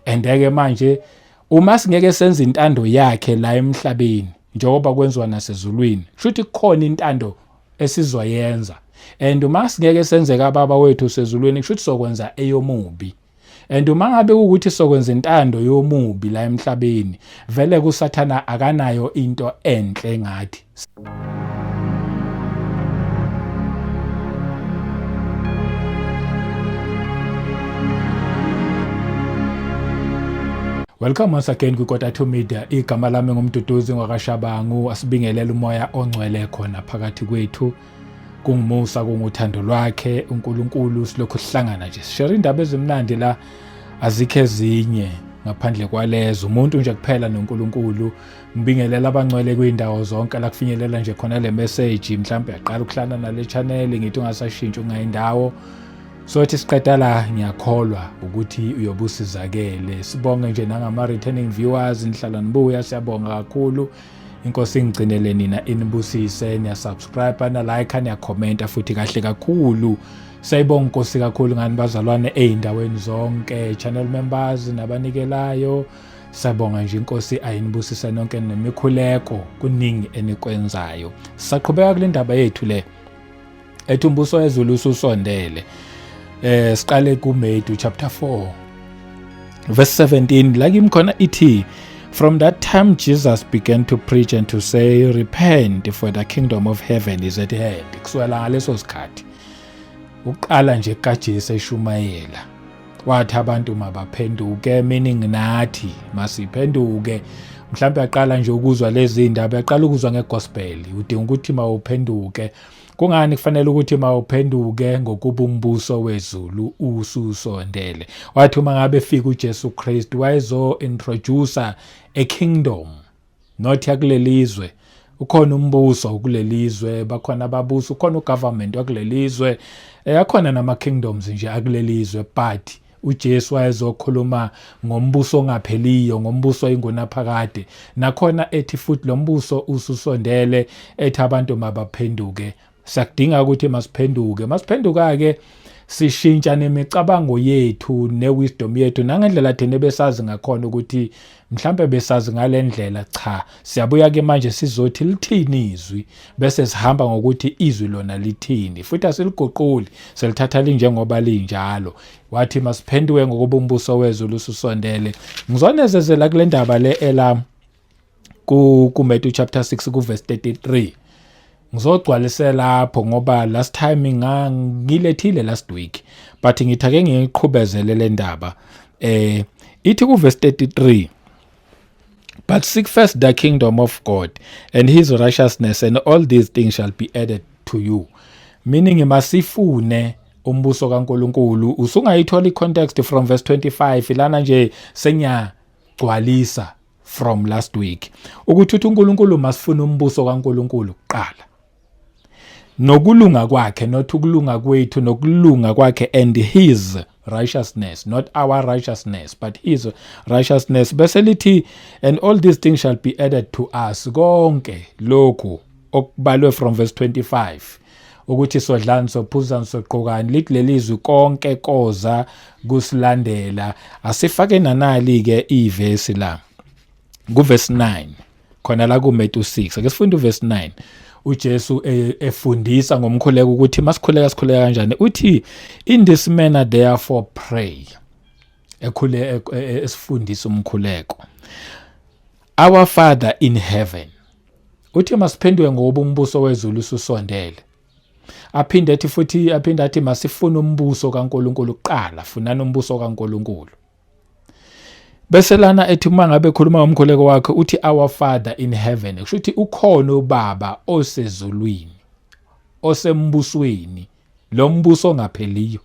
And-ke manje uma singeke senze intando yakhe la emhlabeni njengoba kwenziwa nasezulwini, kusho ukuthi kukhona intando esizoyenza. And uma singeke senze kaBaba wethu sezulwini, kusho ukuthi sokwenza eyomubi. And uma ngabe ukuthi sokwenza intando yomubi la emhlabeni, vele kuSathana akanayo into enhle ngathi. Welcome once again kwiKota 2 Media. Igama lami nguMduduzi ngwakaShabangu. Asibingelele umoya ongcwele khona phakathi kwethu. Kungumusa, kunguthando lwakhe uNkulunkulu, silokhu sihlangana nje. Sishare indaba ezimnandi la, azikho ezinye ngaphandle kwalezo. Umuntu nje kuphela noNkulunkulu. Ngibingelela abangcwele kwindawo zonke la kufinyelela nje khona le message, mhlawumbe yaqala ukuhlala nale channel, ngithi ungasashintsha ungayindawo. Sothi siqeda la, ngiyakholwa ukuthi uyobusizakele. Sibonge nje nangama returning viewers, nihlala nibuya, siyabonga kakhulu. Inkosi ingigcinele nina, inibusise. Niya subscribe, na like, niya comment futhi kahle kakhulu. Siyayibonga Inkosi kakhulu ngani bazalwane ezindaweni zonke, channel members nabanikelayo. Siyabonga nje, Inkosi ayinibusise nonke nemikhuleko, kuningi enikwenzayo. Sisaqhubeka kule ndaba yethu le ethi umbuso wezulu ususondele. Siqale kuMatthew chapter 4 verse 17 la kimi khona ithi, "From that time Jesus began to preach and to say, 'Repent, for the kingdom of heaven is at hand.'" Kusukela ngaleso sikhathi uqala nje kaJesu eshumayela, wathi abantu mabaphenduke, meaning nathi masiphenduke. Mhlawumbe aqala nje ukuzwa lezi ndaba, yaqala ukuzwa ngegospel, udinga ukuthi mawuphenduke. Kungani kufanele ukuthi mawuphenduke? Ngokuba umbuso wezulu ususondele. Wathi uma ngabe efika uJesu Kristu, wayezo introduce a kingdom, not yakulelizwe. Ukhona umbuso kulelizwe, bakhona ababusi, ukhona ugovernment wakulelizwe, akhona nama kingdoms nje akulelizwe, but uJesu wayezokhuluma ngombuso ongapheliyo, ngombuso oyingunaphakade. Nakhona ethi futhi lo mbuso ususondele, ethi abantu mabaphenduke. Siyakudinga ukuthi masiphenduke. Masiphenduka ke sishintsha nemicabango yethu newisdom yethu nangendlela thina besazi ngakhona, ukuthi mhlambe besazi ngalendlela, cha, siyabuya ke manje sizothi lithini izwi, bese sihamba ngokuthi izwi lona lithini, futhi asiliguquli, selithatha linjengoba linjalo. Wathi masiphenduke ngokuba umbuso wezulu ususondele. Ngizonezezela kule ndaba le ela ku kuMatthew chapter 6 ku verse 33. Ngizogcwalisela lapho ngoba last time ngangilethile last week, but ngithi ake ngiyiqhubezele le ndaba. Ithi ku verse 33, "But seek first the kingdom of God and his righteousness, and all these things shall be added to you." Meaning masifune umbuso kaNkuluNkulu. Usungayithola icontext from verse 25 lana nje, sengiyagcwalisa from last week ukuthi uthi uNkulunkulu masifune umbuso kaNkuluNkulu kuqala nokulunga kwakhe, not ukulunga kwethu, nokulunga kwakhe, and his righteousness, not our righteousness but his righteousness. Bese lithi, "And all these things shall be added to us." Konke lokhu okubalwe from verse 25 ukuthi sodlani, sophuzani, soqokani, lithi lelizwi konke koza kusilandela. Asifake nanali ke ivesi la kuverse 9 khona la kuMatthew 6. Ake sifunde uverse 9, uJesu efundisa ngomkhuleko ukuthi masikhuleka sikhuleka kanjani. Uthi, "In this manner therefore pray," ekhule esifundisa umkhuleko, "Our Father in heaven." Uthi masiphenduke ngoba umbuso wezulu ususondele. Aphinde ethi futhi, aphinde athi masifune umbuso kaNkuluNkulu kuqala, funani umbuso kaNkuluNkulu. Bese lana ethi uma ngabe ekhuluma ngomkhuleko wakhe uthi, "Our Father in heaven." Kusho ukuthi ukhona ubaba osezulwini, osembusweni, lo mbuso ongapheliyo,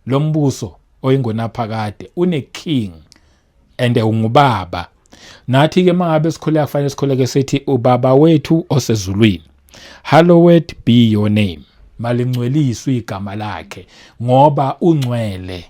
lo mbuso oyingonaphakade, une king and ungubaba. Nathi ke mangabe sikhuleka kufanele sikhuleke sithi, "Ubaba wethu osezulwini, hallowed be your name." Malingcweliswe igama lakhe ngoba ungcwele.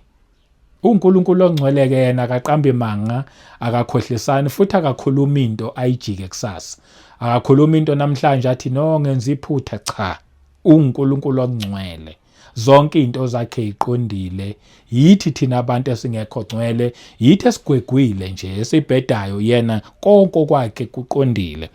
uNkulunkulu ongcwele ke yena akaqambi manga, akakhohlisani, futhi akakhuluma into ayijike kusasa. Akakhuluma into namhlanje athi, "No, ngenza iphutha." Cha, uNkulunkulu ongcwele. Zonke izinto zakhe iqondile. Yithi thina abantu esingekho ngcwele, yithi esigwegwile nje esibhedayo, yena konke kwakhe kuqondile.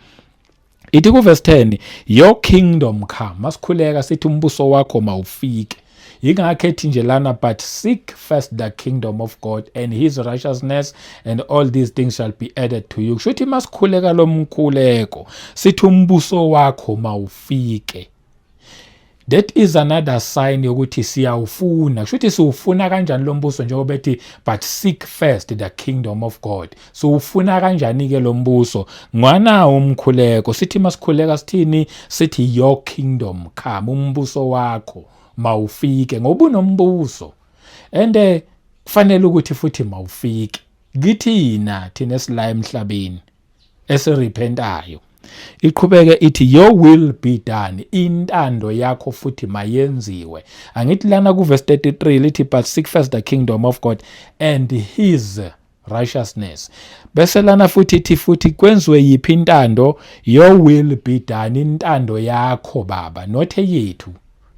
Ithi kuverse 10, your kingdom come. Masikhuleka sithi umbuso wakho mawufike. Yingakho ethi nje lana, but seek first the kingdom of God and his righteousness, and all these things shall be added to you. Kusho ukuthi masikhuleka lo mkhuleko sithi umbuso wakho mawufike, that is another sign yokuthi siyawufuna. Kusho ukuthi siwufuna kanjani lo mbuso, njengoba ethi but seek first the kingdom of God? Siwufuna kanjani ke lo mbuso? Ngwanawo umkhuleko sithi masikhuleka sithini? Sithi your kingdom come, umbuso wakho mawufike, ngoba unombuso and kufanele ukuthi futhi mawufike kithina, thina esila emhlabeni esirepentayo. Iqhubeke ithi your will be done, intando yakho futhi mayenziwe. Angithi lana ku verse 33 lithi but seek first the kingdom of God and his righteousness, bese lana futhi ithi futhi kwenziwe yiphi intando? Your will be done, intando yakho Baba, not eyethu.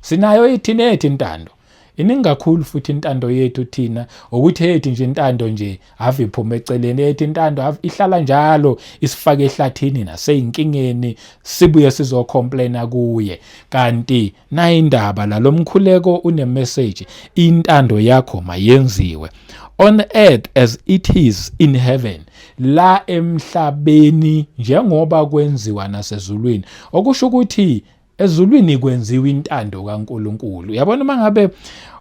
Sinayo ithina ethu intando, iningi kakhulu futhi intando yethu thina, ukuthi ethu nje intando nje ave iphuma eceleni. Ethu intando ihlala njalo isifake ehlathini naseyinkingeni, sibuye sizocomplaina kuye. Kanti na indaba la, lomkhuleko une message: intando yakho mayenziwe on earth as it is in heaven, la emhlabeni njengoba kwenziwa nasezulwini. Okusho ukuthi ezulwini kwenziwa intando kaNkuluNkulu. Uyabona, uma ngabe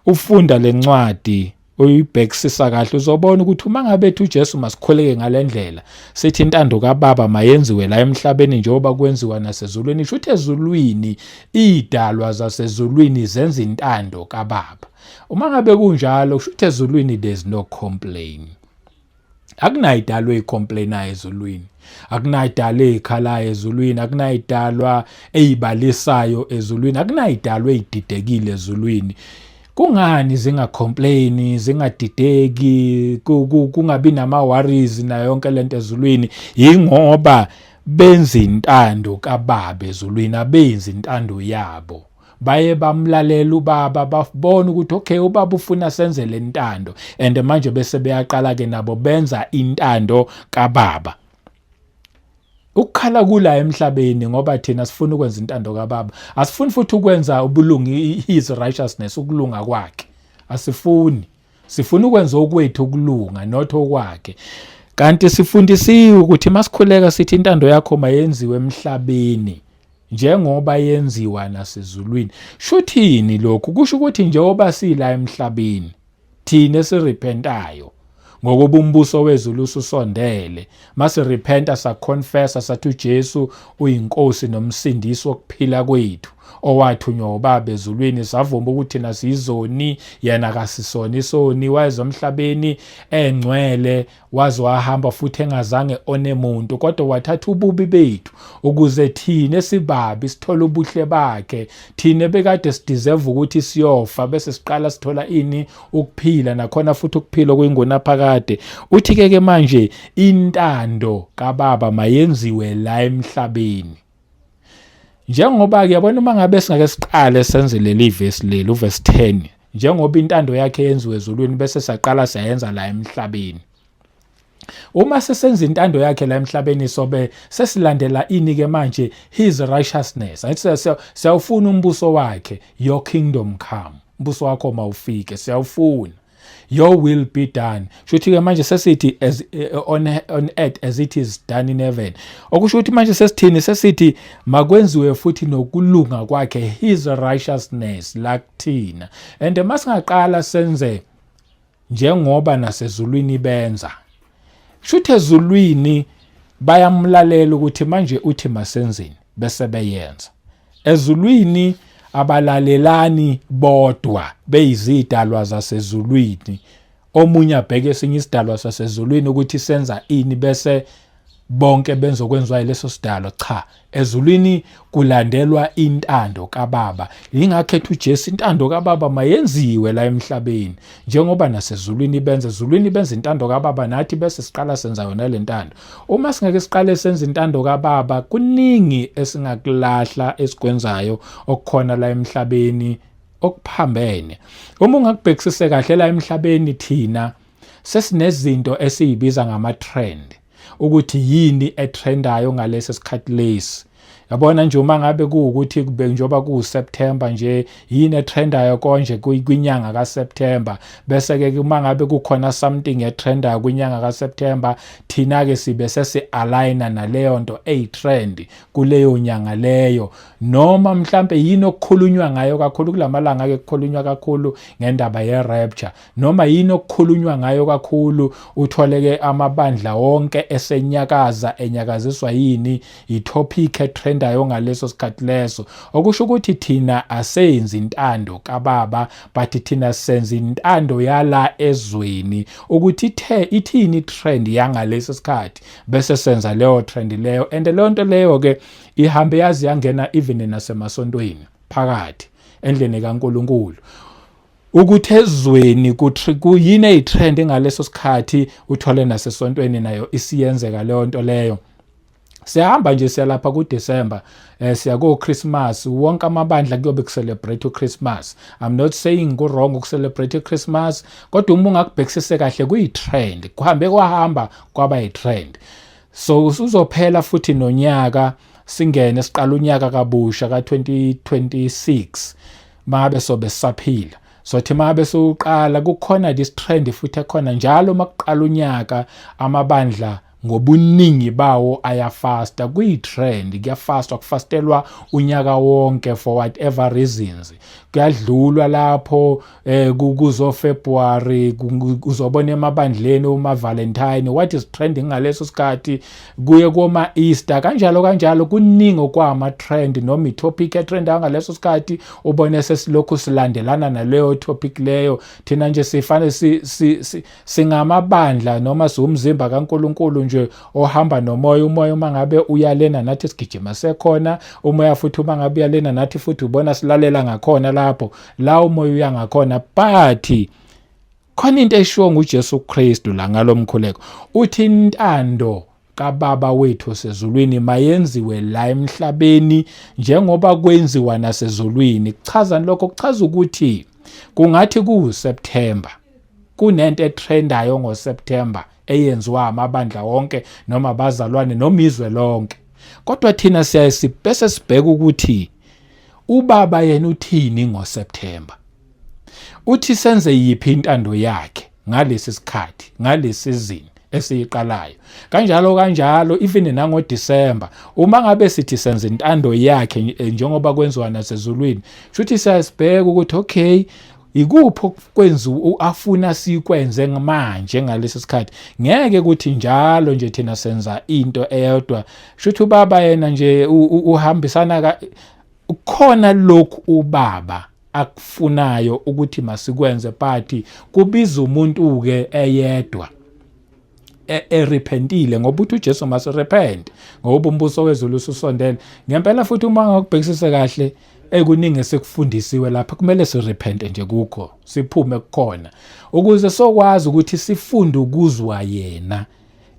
ufunda lencwadi uyibhekisisa kahle, uzobona ukuthi uma ngabe ethi uJesu masikhuleke ngalendlela, sithi intando kaBaba mayenziwe la emhlabeni njengoba kwenziwa nasezulwini, kusho ukuthi ezulwini idalwa zasezulwini zenza intando kaBaba. Uma ngabe kunjalo, kusho ukuthi ezulwini there's no complaint. Akunayidalwa eyicomplainayo ezulwini, akunayidalwa eyikhalayo ezulwini, akunayidalwa eyibalisayo ezulwini, akunayidalwa eyididekile ezulwini. Kungani zingacomplaini, zingadideki, kungabi nama worries nayo yonke lento ezulwini? Ingoba benza intando kaBaba ezulwini, abenzi intando yabo. Baye bamlalela ubaba, babona ukuthi okay, ubaba ufuna senze le ntando, and manje bese beyaqala ke nabo benza intando kababa. Ukukhala kula emhlabeni ngoba thina sifuna ukwenza intando kababa, asifuni futhi ukwenza ubulungi, his righteousness, ukulunga kwakhe asifuni. Sifuna ukwenza okwethu ukulunga, not okwakhe. Kanti sifundisiwe ukuthi masikhuleka sithi intando yakho mayenziwe emhlabeni njengoba yenziwa nasezulwini. Shuthini lokhu? Kusho ukuthi njengoba sila emhlabeni thina esirepentayo, ngokuba umbuso wezulu ususondele, masirepenta, saconfessa, sathi uJesu uyinkosi nomsindisi wokuphila kwethu, owathunywa ubaba ezulwini, savuma ukuthi thina siyizoni, yena akasisona isoni, wayeza emhlabeni engcwele, waze wahamba futhi engazange one muntu, kodwa wathatha ububi bethu ukuze thina esibabi sithole ubuhle bakhe. Thina bekade sideserve ukuthi siyofa, bese siqala sithola ini? Ukuphila, nakhona futhi ukuphila okuyingunaphakade. Uthi ke ke manje intando kaBaba mayenziwe la emhlabeni njengoba ke, yabona, uma ngabe singake siqale senze leli verse leli, uverse 10, njengoba intando yakhe yenziwe ezulwini, bese saqala siyayenza la emhlabeni. Uma sesenza intando yakhe la emhlabeni, sobe sesilandela ini ke manje? His righteousness. Ayithi siyawufuna umbuso wakhe. Your kingdom come, umbuso wakho mawufike, siyawufuna. Your will be done. Shuthi ke manje sesithi as on earth as it is done in heaven. Okusho ukuthi manje sesithini? Sesithi makwenziwe futhi nokulunga kwakhe, his righteousness, la kuthina. And masingaqala senze njengoba nasezulwini benza, shuthi ezulwini bayamlalela ukuthi manje uthi masenzeni, bese beyenza. Ezulwini abalalelani bodwa beyizidalwa zasezulwini, omunye abheke esinye isidalwa sasezulwini ukuthi senza ini, bese bonke benza okwenziwa yileso sidalwa. Cha, ezulwini kulandelwa intando kaBaba. Yingakho ethi uJesu intando kaBaba mayenziwe la emhlabeni njengoba nasezulwini benza. Ezulwini benza intando kaBaba, nathi bese siqala senza yona le ntando. Uma singeke siqale senza intando kaBaba, kuningi esingakulahla esikwenzayo okukhona la emhlabeni. Okuphambene. Uma ungakubhekisise kahle la emhlabeni thina sesinezinto esiyibiza ngama trend ukuthi yini etrendayo ngalesi sikhathi lesi. Yabona nje uma ngabe kuwukuthi kube njengoba kuwuSeptember nje yini etrendayo konje kwinyanga kaSeptember, bese ke uma ngabe kukhona something etrendayo kwinyanga kaSeptember, thina ke sibe sesi-aligna naleyo nto eyi-trend kuleyo nyanga leyo. Noma mhlambe yini okukhulunywa ngayo kakhulu kulamalanga ke, kukhulunywa kakhulu ngendaba ye-rapture, noma yini okukhulunywa ngayo kakhulu, utholeke amabandla wonke esenyakaza, enyakaziswa yini? I-topic etrendayo ngaleso sikhathi leso. Okusho ukuthi thina asenzi intando kababa, but thina senza intando yala ezweni, ukuthi ithe ithini trend yangaleso sikhathi, bese senza leyo trend leyo. And leyo nto leyo ke ihambe yazi yangena even nasemasontweni phakathi endlini kaNkuluNkulu, ukuthi ezweni kuyini eyitrend ngaleso sikhathi, uthole nasesontweni nayo isiyenzeka leyo nto leyo. Siyahamba nje siyalapha kuDecember, siya ko Christmas, wonke amabandla kuyobe kucelebrate uChristmas. I'm not saying ku wrong ukucelebrate uChristmas, kodwa uma ungakubhekisise kahle kuyi trend, kuhambe kwahamba kwaba yi trend. So usuzophela futhi nonyaka, singene siqala unyaka kabusha ka2026, mabe sobe sisaphila. Sothi mabe sowuqala kukhona this trend futhi ekhona njalo makuqala unyaka, amabandla ngobuningi bawo ayafasta, kuyi-trend, kuyafastwa, kufastelwa unyaka wonke for whatever reasons. Kuyadlulwa lapho kuzo February, uzobona emabandleni uma Valentine, what is trending ngaleso sikhathi, kuye koma Easter, kanjalo kanjalo. Kuningi okwama trend noma itopic etrend ngaleso sikhathi, ubone sesilokhu silandelana naleyo topic leyo. Thina nje sifane si singamabandla noma siwumzimba kaNkuluNkulu nje ohamba nomoya. Umoya uma ngabe uyalena nathi sigijima sekhona umoya, futhi uma ngabe uyalena nathi futhi ubona silalela ngakhona lapho la umoya uya ngakhona. But khona into eshiwo nguJesu Kristu la ngalomkhuleko, uthi intando kaBaba wethu osezulwini mayenziwe la emhlabeni njengoba kwenziwa nasezulwini. Kuchazani lokho? Kuchaza ukuthi kungathi ku September kunento etrendayo ngoSeptember eyenziwa amabandla wonke noma abazalwane noma izwe lonke, kodwa thina siyaye bese sibheka ukuthi ubaba yena uthini ngoSeptember, uthi senze yiphi intando yakhe ngalesi sikhathi, ngale season esiyiqalayo, kanjalo kanjalo. Even nango December, uma ngabe sithi senza intando yakhe njengoba kwenziwa nasezulwini, shuthi siyasibheka ukuthi okay, ikuphi okwenza afuna sikwenze manje ngalesi sikhathi. Ngeke ukuthi njalo nje thina senza into eyodwa, shuthi ubaba yena nje uhambisana khona lokhu ubaba akufunayo ukuthi masikwenze, but kubiza umuntu ke eyedwa erepentile, ngoba uthi uJesu must repent ngoba umbuso wezulu ususondele ngempela. Futhi uma ngakubhekisisa kahle, ekuningi esekufundisiwe lapha kumele sirepente nje kukho, siphume kukhona ukuze sokwazi ukuthi sifunde ukuzwa yena.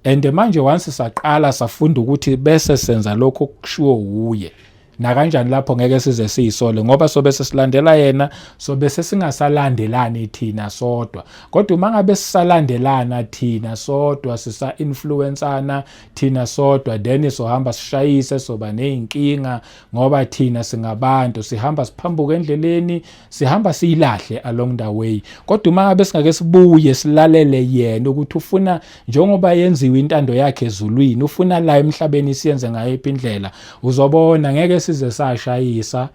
And manje once saqala safunda ukuthi bese senza lokho okushiwo uye, nakanjani lapho ngeke size siyisole, ngoba sobe sesilandela yena, sobe sesingasalandelani thina sodwa. Kodwa uma ngabe sisalandelana thina sodwa, sisa influenceana thina sodwa, then sohamba sishayise, soba nezinkinga, ngoba thina singabantu, sihamba siphambuka endleleni, sihamba siyilahle along the way. Kodwa uma ngabe singake sibuye silalele yena ukuthi ufuna njengoba yenziwe intando yakhe ezulwini, ufuna la emhlabeni siyenze ngayiphi indlela, uzobona ngeke size sashayisa.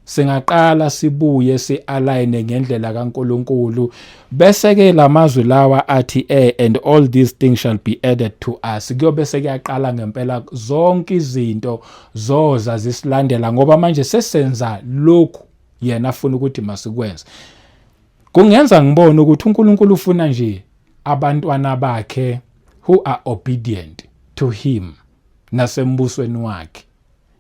Singaqala sibuye si-align ngendlela kaNkuluNkulu, bese ke lamazwi lawa athi "And all these things shall be added to us" kuyobe sekuyaqala ngempela, zonke izinto zoza zisilandela, ngoba manje sesenza lokhu yena afuna ukuthi masikwenze. Kungenza ngibone ukuthi uNkulunkulu ufuna nje abantwana bakhe who are obedient to him nasembusweni wakhe.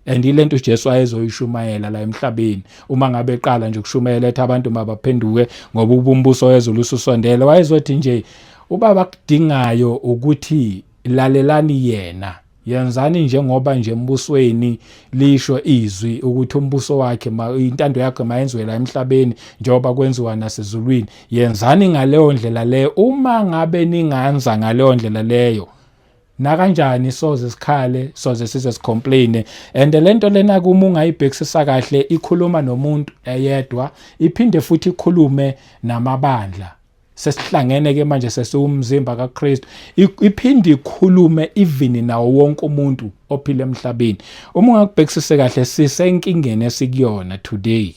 And ilento uJesu ayezoyishumayela la emhlabeni uma ngabe eqala nje ukushumayela, ethi abantu mabaphenduke ngoba ubumbuso wezulu ususondele. Wayezothi nje ubaba akudingayo ukuthi lalelani yena. Yenzani njengoba nje embusweni lisho izwi ukuthi umbuso wakhe intando yakhe mayenziwe la emhlabeni njengoba kwenziwa nasezulwini. Yenzani ngaleyo ndlela leyo. Uma ngabe ninganza ngaleyo ndlela leyo, nakanjani soze sikhale, soze size sicomplaine. And lento lena kuma ungayibhekisisa kahle, ikhuluma nomuntu eyedwa, iphinde futhi ikhulume namabandla. Sesihlangene ke manje, sesiwumzimba kaKristu. Iphinde ikhulume even nawo wonke umuntu ophila emhlabeni. Uma ungakubhekisise kahle, sisenkingeni esikuyona today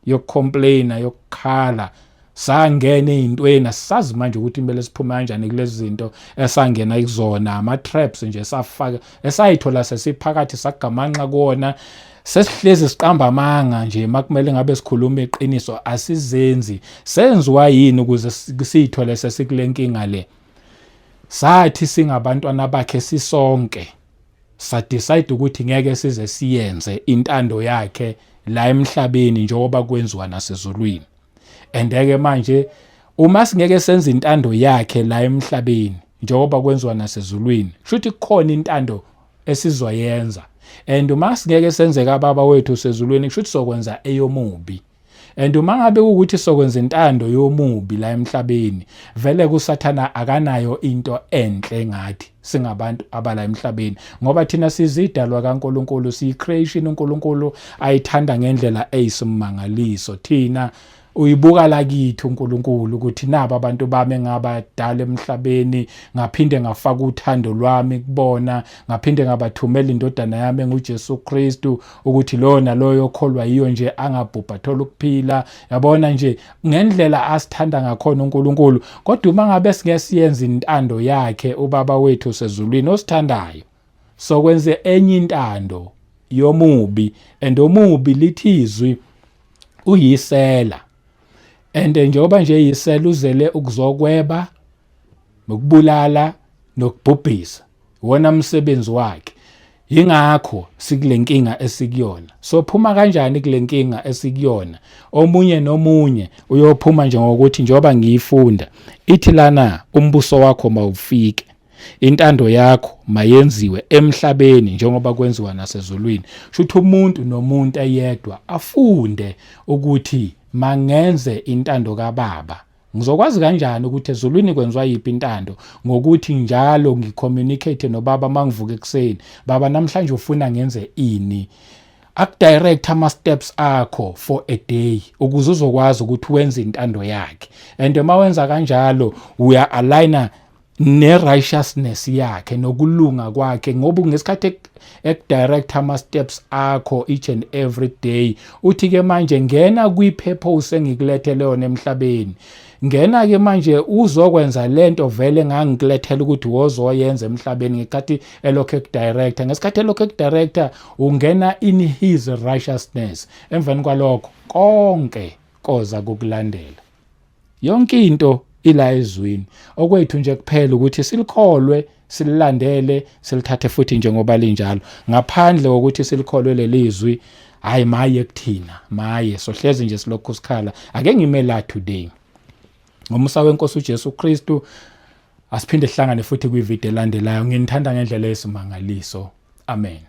yokucomplaina, yokukhala. Sangena ezintweni, asazi manje ukuthi kumele siphume kanjani kulezi zinto esangena kuzona, ama traps nje safaka esayithola sesiphakathi, sagamanxa kuwona. Sesihlezi siqamba amanga nje makumele ngabe sikhuluma iqiniso, asizenzi. Senziwa yini ukuze siyithole sesikule nkinga le? Sathi singabantwana bakhe sisonke, sadecide ukuthi ngeke size siyenze intando yakhe la emhlabeni njengoba kwenziwa nasezulwini. And-ke manje uma singeke senze intando yakhe la emhlabeni njengoba kwenziwa nasezulwini, kusho ukuthi kukhona intando esizoyenza. And uma singeke senze kababa wethu sezulwini, kusho ukuthi sokwenza eyomubi. And uma ngabe ukuthi sokwenza intando yomubi la emhlabeni, vele kuSathana akanayo into enhle ngathi singabantu abala emhlabeni, ngoba thina sizidalwa kaNkuluNkulu, siyi-creation uNkulunkulu ayithanda ngendlela eyisimangaliso. Thina uyibuka la kithi uNkulunkulu ukuthi naba abantu bami engabadala emhlabeni, ngaphinde ngafaka uthando lwami kubona, ngaphinde ngabathumela indodana yami enguJesu Kristu ukuthi lo naloyo okholwa yiyo nje angabhubha, thola ukuphila. Yabona nje ngendlela asithanda ngakhona uNkulunkulu. Kodwa uma ngabe singeke siyenze intando yakhe ubaba wethu sezulwini osithandayo, sokwenze enye intando yomubi. And omubi, lithi izwi, uyisela. And njengoba nje yisela, uzele ukuzokweba nokubulala nokubhubhisa, wona umsebenzi wakhe. Yingakho sikule nkinga esikuyona. Sophuma kanjani kule nkinga esikuyona? Omunye nomunye uyophuma nje ngokuthi, njengoba ngiyifunda, ithi lana, umbuso wakho mawufike, intando yakho mayenziwe emhlabeni njengoba kwenziwa nasezulwini. Shuthi umuntu nomuntu eyedwa afunde ukuthi mangenze intando kaBaba. Ngizokwazi kanjani ukuthi ezulwini kwenziwa yiphi intando? Ngokuthi njalo ngicommunicate nobaba mangivuka ekuseni. Baba, namhlanje ufuna ngenze ini? Akudirect ama steps akho for a day ukuze uzokwazi ukuthi wenze intando yakhe. And uma wenza kanjalo, uya aligna ne-righteousness yakhe nokulunga kwakhe, ngoba ngesikhathi ekudirect ama-steps akho each and every day, uthi-ke manje ngena kwi-purpose engikulethele yona emhlabeni. Ngena-ke manje uzokwenza lento vele engangikulethela ukuthi wozoyenza emhlabeni. Ngesikhathi elokhu ekudirector, ngesikhathi elokhu ekudirector, ungena in his righteousness. Emveni kwalokho konke koza kukulandela. Yonke into ila ezwini. Okwethu nje kuphela ukuthi silikholwe, sililandele, silithathe futhi njengoba linjalo. Ngaphandle kokuthi silikholwe lelizwi, hayi, maye kuthina, maye, sohlezi nje silokhu sikhala. Ake ngime la today. Ngomusa wenkosi uJesu Kristu, asiphinde sihlangane futhi kwivideo elandelayo. Nginithanda ngendlela eyisimangaliso. Amen.